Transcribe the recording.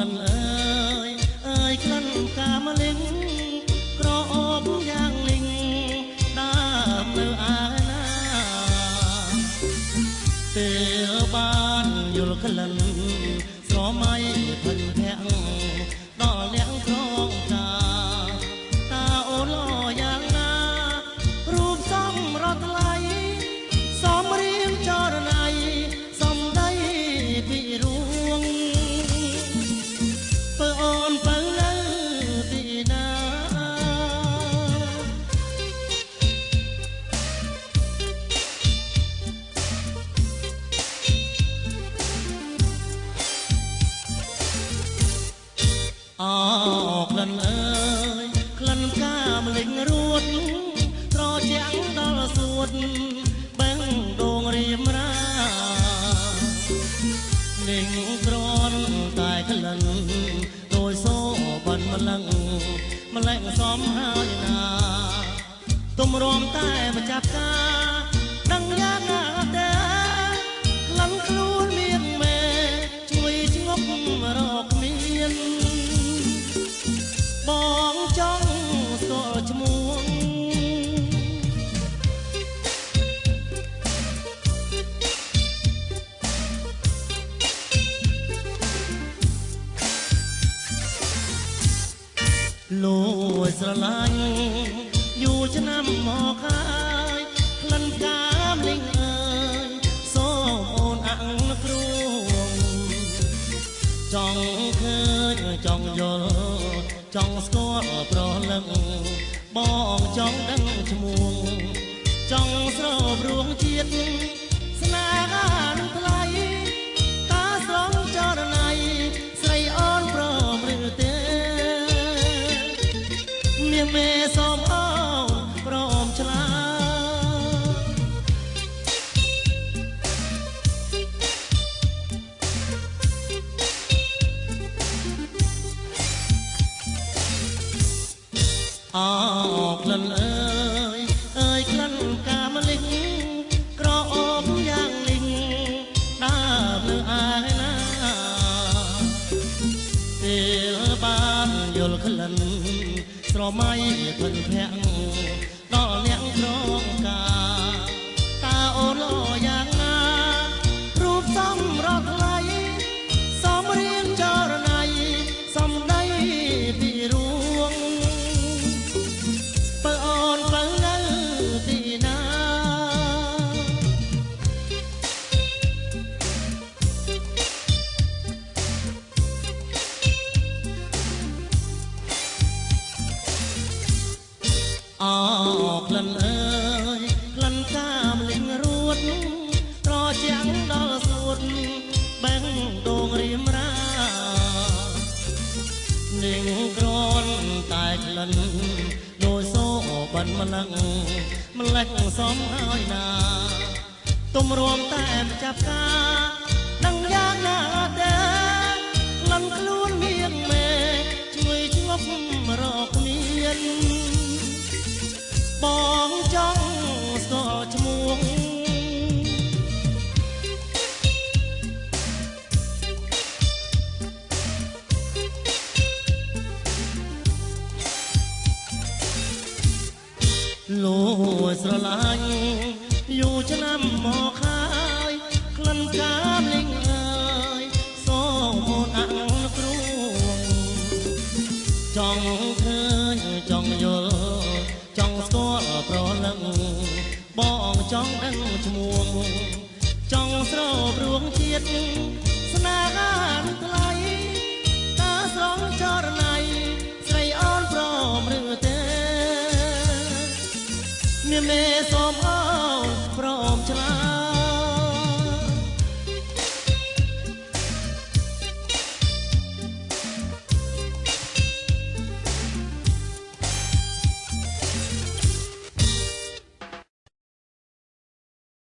លិនអើយអើយក្លិនកាមលិងក្រអូបយ៉ាងលីងដើមនៅឯណាពេលបានយល់ក្លិនស្រមៃភិនភ័ក្រដល់អ្នកក្រងកាតាអូនល្អយ៉ាងណារូបសំរត់ថ្លៃសំរៀងចរណៃសំដីពីរួងពើអូនពើនៅទីណាអោក្លិនអើយក្លិនកាមលិញរួតត្រជាក់ដល់សួតបឹងដងរៀមរានឹងក្រនតែក្លិនដោយសូបិនម្លឹងម្លែងសំហើយណាទុំរំតែម្ចាស់ការដឹងយ៉ាងណាទេក្លិនខ្លួនមានមេជួយឆ្ងប់រកគ្មានបងចង់ស្គាល់ឈ្មោះលួចស្រឡាញ់យូរឆ្នាំមកហើយក្លិនកាមលិងអើយសូមអូនអាំងគ្រួងចង់ឃើញចង់យល់ចង់ស្គាល់ប្រលឹងបងចង់ដឹងឈ្មោះចង់ស្រូបរួងជាតិស្នេហានឹងថ្លៃតាស្រងចរណៃស្រីអូនព្រមឬទេនាងមេសូមអូនព្រមឆ្លើយអោក្លិនអើយអើយក្លិនកាមលិញក្រអូបយ៉ាងលីងដើមនៅឯណាពេលបានយល់ក្លិនស្រមៃភិនភ័ក្រដល់អ្នកក្រងកាតាអូនល្អយ៉ាងណារូបសំរត់ថ្លៃសំរៀងចរណៃសំដីពីរួងពើអូនពើនៅទីណាអោក្លិនអើយក្លិនកាមលិញរួតត្រជាក់ដល់សួតបេងដងរៀមរានឹងក្រនតែក្លិនដោយសូបិនម្លឹងម្លេះសំហើយណាទុំរួមតែម្ចាស់ការដឹងយ៉ាងណាទេក្លិនខ្លួនមានមេជួយឆ្ងប់រកគ្មានបងចង់ស្គាល់ឈ្មោះលួចស្រឡាញ់យូរឆ្នាំមកហើយក្លិនកាមលិងអើយសូមអូនអាំងគ្រួងចង់ឃើញចង់យល់ចង់ស្គាល់ប្រលឹងបងចង់ដឹងឈ្មោះចង់ស្រូបរួងជាតិស្នេហានឹងថ្លៃតាស្រងចរណៃស្រីអូនព្រមឬទេមានមេសូមអូនព្រមឆ្លើ